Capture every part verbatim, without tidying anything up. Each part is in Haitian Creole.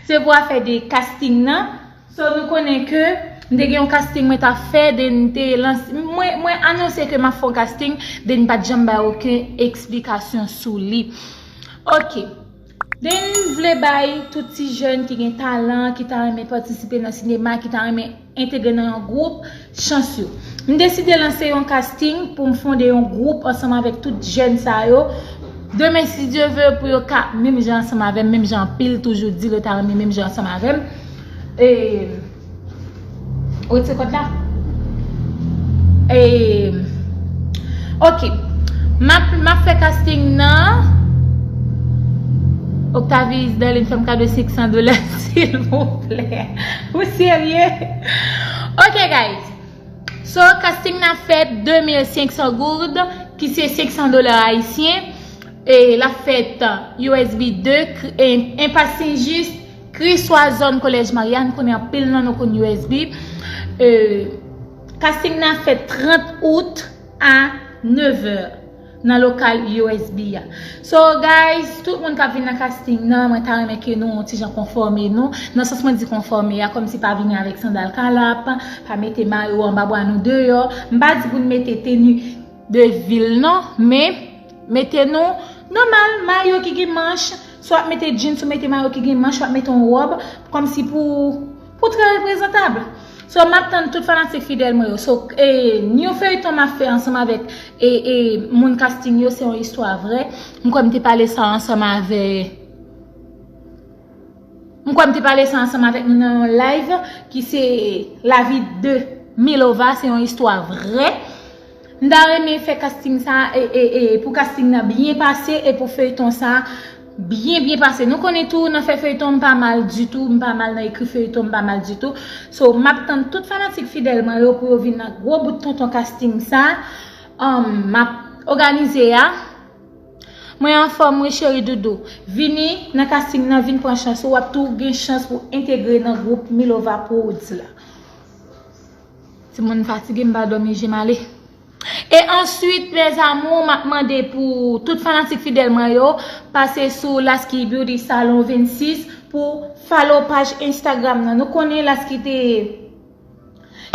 Se pou afè de casting nan. So, nou konnen ke m te gen yon casting mwen t ap fè, then m te lanse, mwen, mwen anonse ke m ap fè yon casting, then m pa t janm bay okenn eksplikasyon sou li. Ok. Then m vle bay tout ti jèn ki gen talan, ki ta renmen patisipe nan sinema, ki ta renmen entegre nan yon gwoup, chans yo. M deside lanse yon casting pou m fonde yon gwoup ansanm avèk tout jèn sa yo. Demen, si Dye ve, pou yo ka menm jan ansanm avè m, menm jan anpil toujou di yo ta renmen menm jan ansanm avè m. E, ou retire kòd la? E, ok. M ap, m ap fè casting nan. Octavie Isdalin fè m kado senk san dola, silvouplè. Ou serye? Ok, guys. So, casting nan fèt de mil senk san goud, ki se senk san dola ayisyen. E l ap fèt U S B de, Kri- e, Enpas Sen Jis, Kriswa, zòn Kolèj Marianne, konnen anpil nan nou konn U S B. E, casting nan fèt trant out a nèvè nan lokal U S B a. So, guys, tout moun k ap vin nan casting nan, mwen ta renmen ke nou yon ti jan konfòme nou. Nan sans mwen di konfòme a, kòmsi pa vini avèk sandal kalap, pa mete mayo anba bwa nou deyò. M pa di pou n mete teni de vil non, men mete nou nòmal, mayo ki gen manch, swa w ap mete jeans ou mete mayo ki gen manch, w ap mete yon wòb, kòmsi pou, pou trè reprezantab. So, m ap tann tout fanatik fidèl mwen yo. So, e, New Feyton m ap fè ansanm avèk e, e, moun casting yo, se yon istwa vrè. M kwè m te pale sa ansanm avè, m kwè m te pale sa ansanm avèk nou nan yon live ki se lavi de Milova, se yon istwa vrè. M ta renmen fè casting sa e, e, e, pou casting nan byen pase e pou feyton sa byen, byen pase. Nou konnen tou, nan fè feyton, m pa mal ditou, m pa mal nan ekri feyton, m pa mal ditou. So, m ap tann tout fanatik fidèl mwen yo pou yo vin nan gwo bout tonton casting sa, um, m ap òganize a. Mwen anfòm, wi, cheri doudou. Vini nan casting nan, vin pran chans ou, w ap tou gen chans pou entegre nan gwoup Milova Prodz la. Timoun fatige, m pa dòmi, je m ale. E answit, mes amours, m ap mande pou tout fanatik fidèl mwen yo, pase sou Lasky Beauty Salon vennsis pou follow paj Instagram nan. Nou konnen Lasky te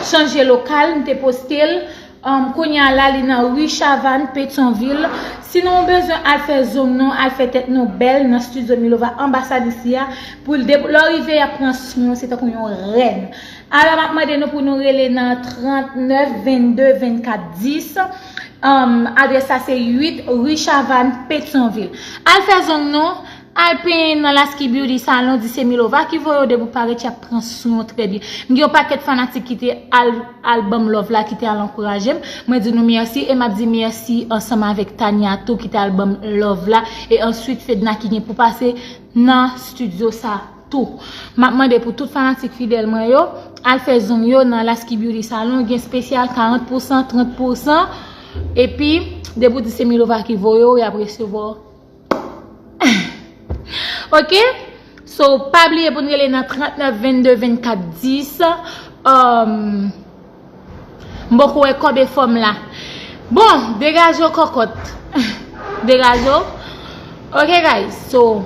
chanje lokal, m te poste l. Um, kounye a la, li nan ri Chavannes, Petyonvil. Si nou bezwen al fè zong nou, al fè tèt nou bèl nan Studio Milova anbasad isi a, pou l de-, lè w rive, y ap pran swen w, se tankou yon rèn. Alò, m ap mande nou pou nou rele nan trant nèf, vennde, vennkat dis. Um, adrès la se uit ri Chavannes, Petyonvil. Al fè zong nou, al penyen nan Lasky Beauty Salon, di se Milova ki voye w, depi w parèt, y ap pran swen w trè byen. M gen yon pakèt fanatik ki te al, al ban m love la, ki te al ankouraje m. Mwen di nou mèsi e m ap di mèsi ansanm avèk Tania tou ki te al ban m love la. E answit Fedna ki gen pou pase nan estidyo sa tou. M ap mande pou tout fanatik fidèl mwen yo, al fè zong yo nan Lasky Beauty Salon, gen espesyal karant pousan, trant pousan. Epi, depi w di se Milova ki voye w, y ap resevwa w. Ok? So, pa bliye pou n rele nan trant nèf, vennde, vennkat dis. Um, m poko wè kòb e fòm la. Bon, degaje w kòkòt. Degaje w. Ok, guys. So,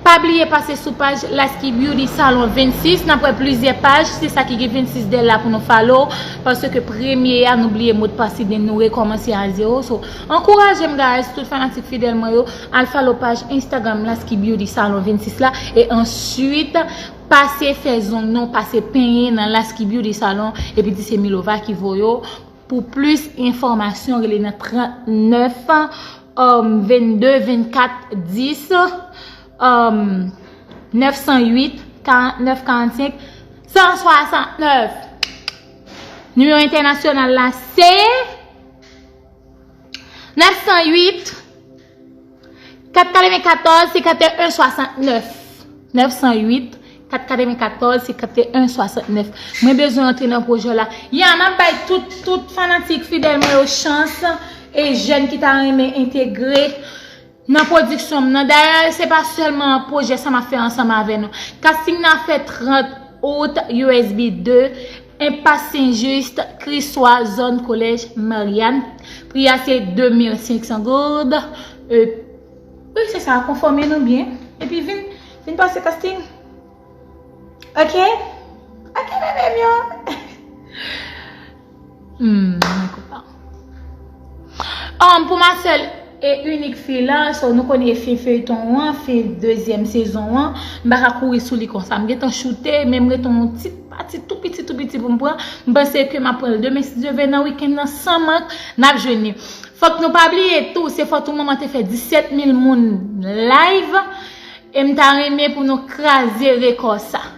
pa bliye pase sou paj Lasky Beauty Salon vennsis. N ap wè plizyè paj. Se sa ki gen vennsis dèyè l la pou nou follow. Paske premye a, nou bliye modpas li, then nou rekòmanse a zewo. So, ankouraje m, guys. Tout fanatik fidèl mwen yo, al follow paj Instagram Lasky Beauty Salon vennsis la. E answit, pase fè zong nou, pase penyen nan Lasky Beauty Salon. Epi di se Milova ki voye w. Pou plis enfòmasyon, rele nan trant nèf, um, vennde, vennkat dis, um, nèf san uit, karant nèf, karant senk, san swasant nèf. Nimewo entènasyonal la, se nèf san uit, kat katrevenkatòz, senkanteyen, swasantnèf. Nèf san uit, kat katrevenkatòz, senkanteyen, swasantnèf. Mwen bezwen antre nan pwojè la. Ya, m ap bay tout, tout fanatik fidèl mwen yo chans e jèn ki ta renmen entegre nan pwodiksyon m nan. Dayè, se pa sèlman pwojè sa m ap fè ansanm avè nou. Casting nan fè trant out, U S B de, Enpas Sen Jis, Kriswa, zòn Kolèj Marianne. Pri a se de mil senk san goud. E, wi, se sa, konfòme nou byen. Epi vin, vin pase casting. Ok? Ok, bebe m yo. Hmm, mwen kontan. Um, pou ma sèl e inik fi la, so nou konnen e fin feyton an, fin dezyèm sezon an, m pa ka kouri sou li konsa. M gentan choute, men m rete yon ti pati tou piti, tou piti pou m pran. M panse ke m ap pran l demen, si Dye vle, nan wikenn nan, san mank, n ap jwenn li. Fòk nou pa bliye tou, se fòt ou manman te fè disèt mil moun live, e m ta renmen pou nou kraze rekò sa.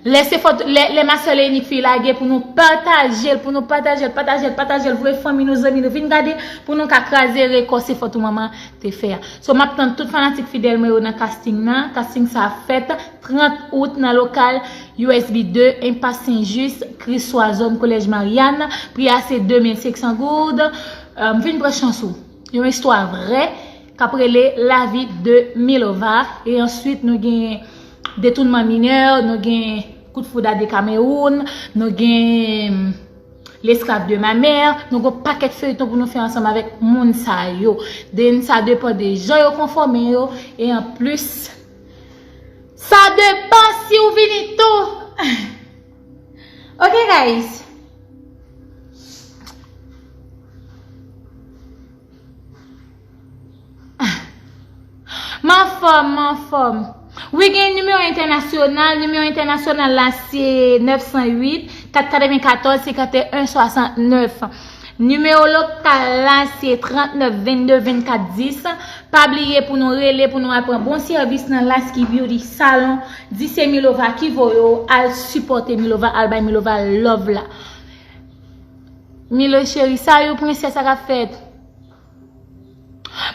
Lè se fòt, lè, lè ma sèl e inik fi lage pou nou pataje l, pou nou pataje l, pataje l, pataje l, voye fanmi nou, zanmi nou, vin gade pou nou ka kraze rekò se fòt ou manman te fè a. So, m ap tann tout fanatik fidèl mwen yo nan casting nan. Casting sa ap fèt trant out nan lokal U S B de, Enpas Sen Jis, Kriswa, zòn Kolèj Mariann. Pri a se de mil senk san goud. Euh, vin pran chans ou. Yon istwa vrè k ap rele Lavi de Milova. E answit, nou gen detounman minè, nou gen Kout foud a de Kamewoun, nou gen L'esclave de ma mère, nou gen pakèt feyton pou nou fè ansanm avèk moun sa yo. Den sa depann de jan yo konfòme yo, e anplis, sa depann si w vini tou. Ok, guys. M anfòm, m anfòm. Wi, gen nimewo entènasyonal. Nimewo entènasyonal la se nèf san uit, kat katrevenkatòz, senkanteyen, swasantnèf. Nimewo lokal la se trannèf, vennde, vennkat, dis. Pa bliye pou nou rele, pou nou al pran bon sèvis nan Lasky Beauty Salon. Di se Milova ki voye w, al sipòte Milova, al bay Milova love la. Milo cheri, sa yo, prensès, sa k ap fèt?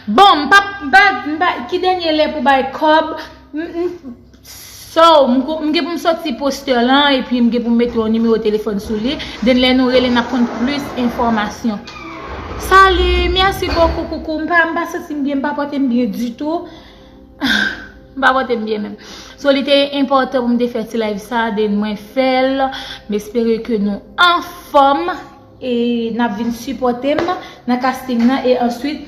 Bon, m pa, m pa, m pa, ki dènye lè pou bay kòb? M, m, so, m, m gen pou m soti postè lan, epi m gen pou m mete yon nimewo telefòn sou li. Den lè nou rele, n ap konn plis enfòmasyon. Salut, merci beaucoup, coucou. M pa, m pa santi m byen, m pa pote m byen ditou. M pa pote m byen menm. So, li te enpòtan pou m te fè ti live sa, den mwen fè l. M espere ke nou anfòm. E n ap vin sipòte m nan casting nan. E answit,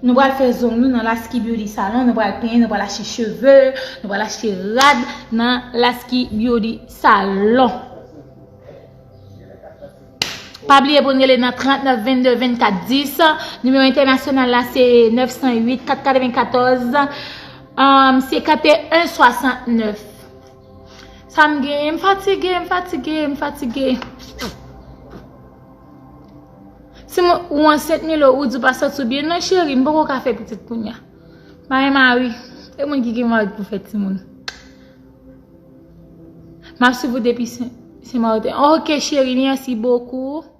nou pral fè zong nou nan Lasky Beauty Salon. Nou pral penyen, nou pral achte cheve, nou pral achte rad nan Lasky Beauty Salon. Pa bliye pou n rele nan trannèf, vennde, vennkat, dis. Nimewo entènasyonal la se nèf san uit, kat katrevenkatòz, um, senkanteyen, swasantnèf. Sa m genyen, m fatige, m fatige, m fatige. Si mwen, ou ansent, Milo, ou di w pa santi w byen, non, cheri, m poko ka fè pitit kounye a. Mari, mari, e moun ki gen mari pou fè timoun. M ap swiv ou depi Sen, Sen Marten. Ok, cheri, merci beaucoup.